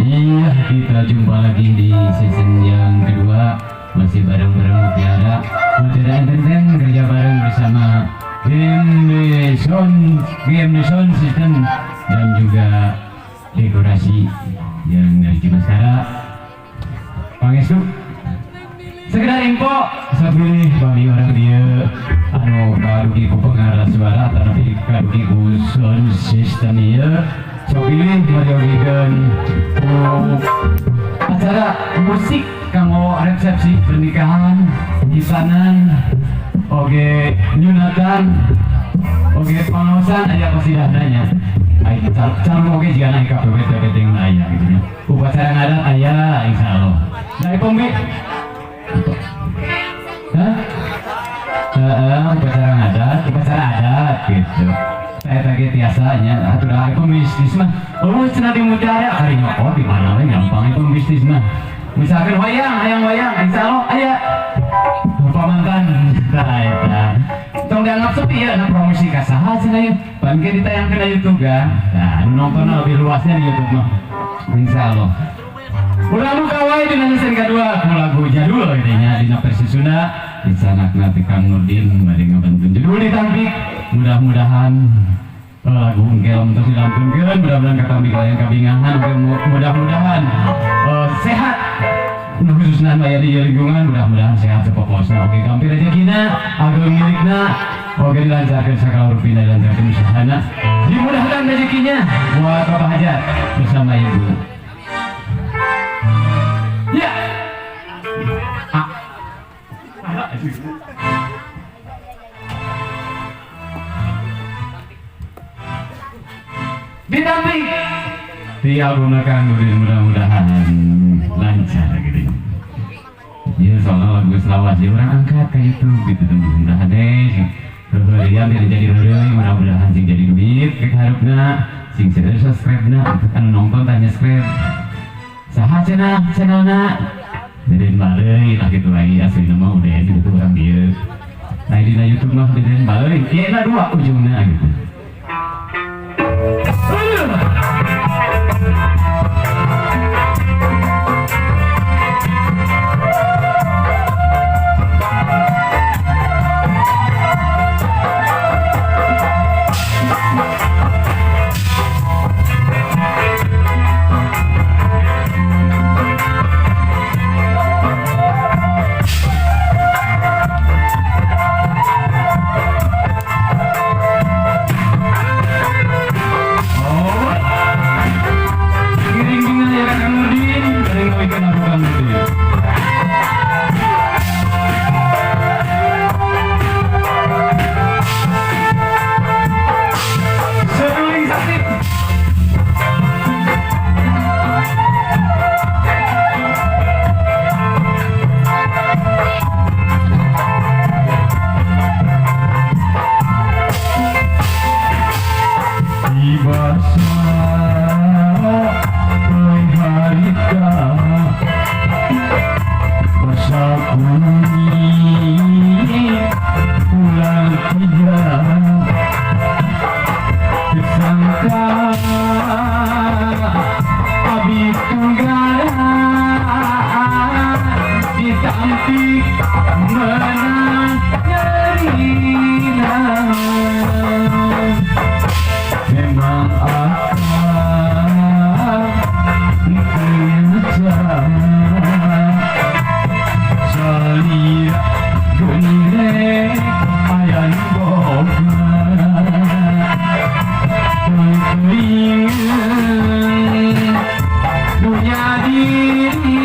Iya, kita jumpa lagi di season yang kedua, masih bareng-bareng Mutiara. Mutiara Entertain kerja bareng bersama GMD Sound, GMD Sound System dan juga dekorasi yang dari Cimaskara. Pangestu. Sekedar info, sapilih bagi urang dieu anu kadugi ku pengaras suara tapi kadugi ku sound system ieu, sok pilih meryogikeun ku acara musik kanggo resepsi pernikahan, khitanan, oge nyunatan, oge pangaosan, aya kasidahna nya. Ai calon oge jiga naik KPW teh ting aya gitu nya. Upacara ngadat aya, insyaallah. Dari pembi. Hah? Heeh, upacara ngadat, upacara adat gitu. Saya tadi tiasa nya, atuh dah pembisnis mah. Oh, cenah di Mutiara kari nyokot di mana we gampang itu bisnis mah. Misalkan wayang, hayang wayang, insyaallah aya. Pamantan, nah eta. Tong dianggap sepi ya, nah promosi ka saha cenah ieu. Pan ge ditayangkeun di YouTube kan. Nah, anu nontonnya lebih luasnya di YouTube mah. Insyaallah. Ulah buka wae dina season kedua ku lagu jadul gitu nya dina versi Sunda disanakna ti Kang Nurdin bade ngabantuan judul ditampik. Mudah-mudahan lagu engke lamun tos dilantunkeun, mudah-mudahan katampi kalian kabingahan, oge mudah-mudahan sehat. Nu khususna anu aya di lingkungan, mudah-mudahan sehat sepoposna, oge gampir rezekina, ageung milikna, oge dilancarkeun sagala rupina, dilancarkeun usahana, dimudahkan rezekinya buat Bapak Hajat bersama Ibu. Ya. Ah. Ditampik di album Kang Nurdin, mudah-mudahan lancar gitu. Ya, soalnya lagu selawat ya urang angkat ke YouTube gitu tuh, mudah-mudahan deh sing heureuyan tidak jadi heureuy, mudah-mudahan sing jadi duit ke harupna, sing seueur subscribe-na. Untuk anu nonton tanya subscribe saha cenah channelna Deden Baleuy lah gitu lagi, asli nama udah gitu urang dieu. Nah, dina YouTube mah Deden Baleuy ieu na dua ujungna gitu. Oh, ngiring dengan ya Kang Nurdin, dari ngawikeun lagu Kang Nurdin. Seruling sakit. Dibasa harita basa kuning pulang tiga tersangka abi tunggala ditampik menang nyerina. Memang akan ternyata salira gende ayan boga teuing dunia diri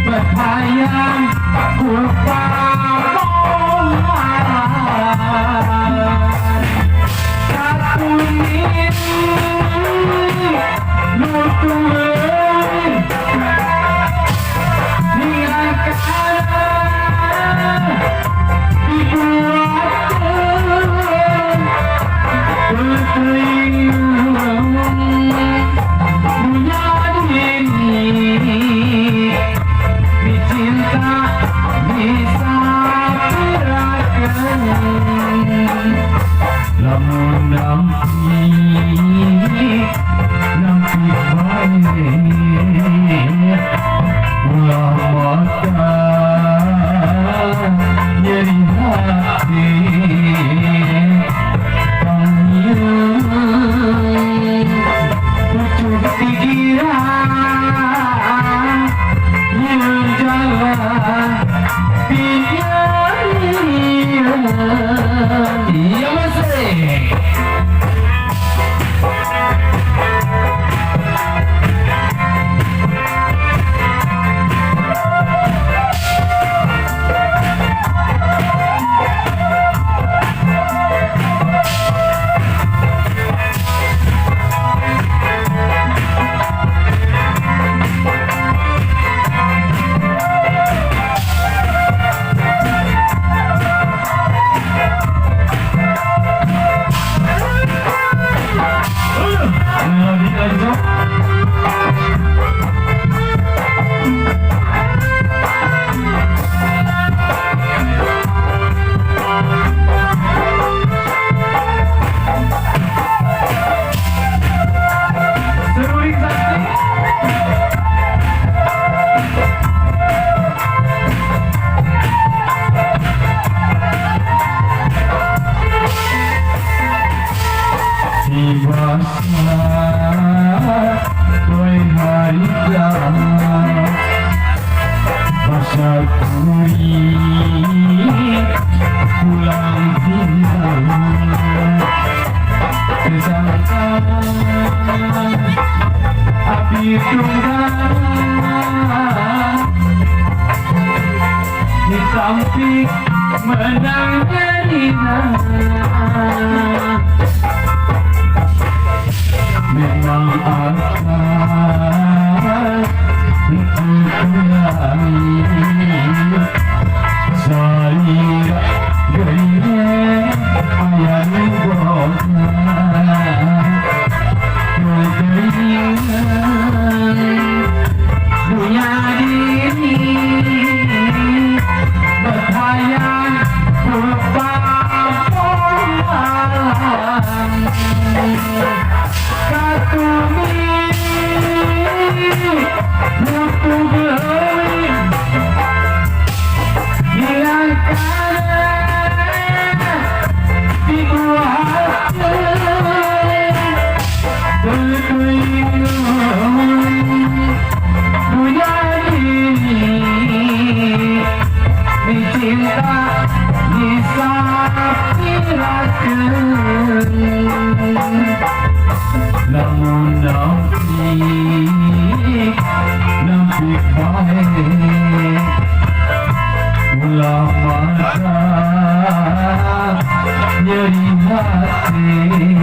berhayang ku pamohan Satunin lutueun ninggalkan dibuatkeun teuing dunya dini dicinta bisa pirakeun lamun nampi nampi. Lanjut. Seruling sakti. Dibasa Koi harita Basa kuri pulang tinggal Kesangka api tunggal Ditampik menang nyerina. Memang akan salira gede aya nu boga geuningan dunya diri berhayang kupampoalan katumi mutu beuwi hilangkan dibuatkeun dunya diri dicinta disapirakeun lamun nampik nampik bae ulah mata nyeri hati.